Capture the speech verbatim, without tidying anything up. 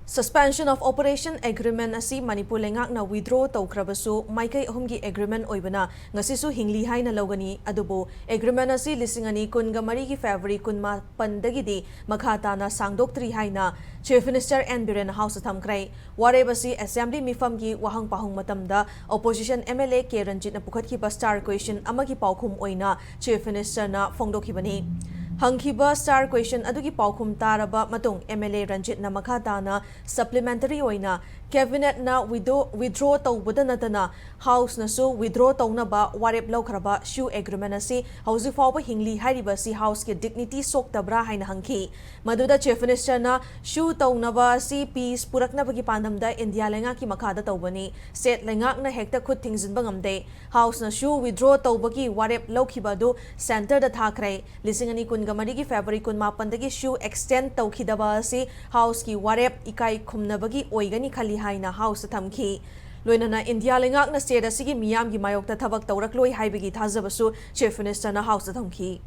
Suspension of Operation Agreement ꯑꯁꯤ ꯃꯅꯤꯄꯨꯔ ꯂꯩꯉꯥꯛꯅ withdraw ꯇꯧꯈ꯭ꯔꯕꯁꯨ, ꯃꯥꯏꯀꯩ ꯑꯍꯨꯝꯒꯤ agreement ꯑꯣꯏꯕꯅ ꯉꯁꯤꯁꯨ ꯍꯤꯡꯂꯤ ꯍꯥꯏꯅ ꯂꯧꯒꯅꯤ꯫ ꯑꯗꯨꯕꯨ agreement ꯑꯁꯤ ꯂꯤꯁꯤꯡ ꯑꯅꯤ ꯀꯨꯟꯒ ꯃꯔꯤꯒꯤ February ꯀꯨꯟꯃꯥꯄꯟꯗꯒꯤꯗꯤ ꯃꯈꯥ ꯇꯥꯅ ꯁꯥꯡꯗꯣꯛꯇ꯭ꯔꯤ ꯍꯥꯏꯅ Chief Minister N ꯕꯤꯔꯦꯟꯅ House ꯊꯝꯈ꯭ꯔꯦ꯫ ꯋꯥꯔꯦꯞ ꯑꯁꯤ Assembly ꯃꯤꯐꯝꯒꯤ ꯋꯥꯍꯪ ꯄꯥꯎꯍꯪ ꯃꯇꯝꯗ opposition MLA ꯀꯦ ꯔꯟꯖꯤꯠꯅ ꯄꯨꯈꯠꯈꯤꯕ star question ꯑꯃꯒꯤ ꯄꯥꯎꯈꯨꯝ ꯑꯣꯏꯅ Chief Ministerꯅ ꯐꯣꯡꯗꯣꯛꯈꯤꯕꯅꯤ꯫ ꯍꯪꯈꯤꯕ star question ꯑꯗꯨꯒꯤ ꯄꯥꯎꯈꯨꯝ ꯇꯥꯔꯕ ꯃꯇꯨꯡ, MLA ꯔꯟꯖꯤꯠꯅ ꯃꯈꯥ ꯇꯥꯅ supplementary ꯑꯣꯏꯅ Cabinetꯅ withdraw, withdraw ꯇꯧꯕꯗ ꯅꯠꯇꯅ Houseꯅꯁꯨ withdraw ꯇꯧꯅꯕ ꯋꯥꯔꯦꯞ ꯂꯧꯈ꯭ꯔꯕ SHU agreement ꯑꯁꯤ ꯍꯧꯖꯤꯛ ꯐꯥꯎꯕ ꯍꯤꯡꯂꯤ ꯍꯥꯏꯔꯤꯕ ꯑꯁꯤ Houseꯀꯤ dignity ꯁꯣꯛꯇꯕ꯭ꯔꯥ ꯍꯥꯏꯅ ꯍꯪꯈꯤ꯫ ꯃꯗꯨꯗ Chief Ministerꯅ SHU ꯇꯧꯅꯕ ꯑꯁꯤ peace ꯄꯨꯔꯛꯅꯕꯒꯤ ꯄꯥꯟꯗꯝꯗ ꯏꯟꯗꯤꯌꯥ ꯂꯩꯉꯥꯛꯀꯤ ꯃꯈꯥꯗ ꯇꯧꯕꯅꯤ꯫ State ꯂꯩꯉꯥꯛꯅ ꯍꯦꯛꯇ ꯈꯨꯠ ꯊꯤꯡꯖꯤꯟꯕ ꯉꯝꯗꯦ꯫ Houseꯅ SHU withdraw ꯇꯧꯕꯒꯤ ꯋꯥꯔꯦꯞ ꯂꯧꯈꯤꯕ ꯑꯗꯨ centreꯗ ꯊꯥꯈ꯭ꯔꯦ꯫ ꯂꯤꯁꯤꯡ ꯑꯅꯤ ꯀꯨꯟꯒ ꯃꯔꯤꯒꯤ February ꯀꯨꯟꯃꯥꯄꯟꯗꯒꯤ SHU extend ꯇꯧꯈꯤꯗꯕ ꯑꯁꯤ Houseꯀꯤ ꯋꯥꯔꯦꯞ ꯏꯀꯥꯏ ꯈꯨꯝꯅꯕꯒꯤ ꯑꯣꯏꯒꯅꯤ ꯈꯜꯂꯤ ꯍꯥꯏꯅ Houseꯇ ꯊꯝꯈꯤ꯫ ꯂꯣꯏꯅꯅ ꯏꯟꯗꯤꯌꯥ ꯂꯩꯉꯥꯛꯅ state ꯑꯁꯤꯒꯤ ꯃꯤꯌꯥꯝꯒꯤ ꯃꯥꯌꯣꯛꯇ ꯊꯕꯛ ꯇꯧꯔꯛꯂꯣꯏ ꯍꯥꯏꯕꯒꯤ ꯊꯥꯖꯕꯁꯨ Chief Ministerꯅ Houseꯇ ꯊꯝꯈꯤ꯫